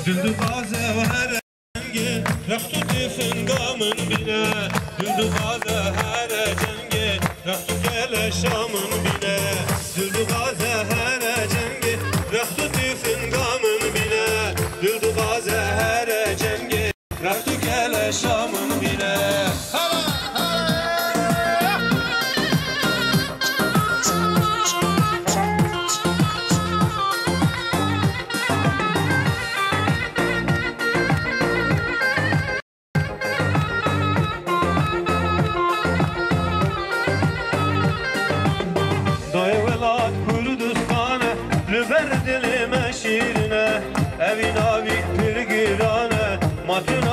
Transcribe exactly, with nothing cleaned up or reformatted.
Dil dixwaze here cengê, rext û têfinga min bîne. Dil dixwaze here cengê, rext û keleşa min bîne. Dil dixwaze here cengê, rext û têfinga min bîne. Dil dixwaze here cengê, rext û keleşa min bîne. Dayê welat Kurdistan e, li ber dilê me şîrin e. Evî navî pir giran e, ma tu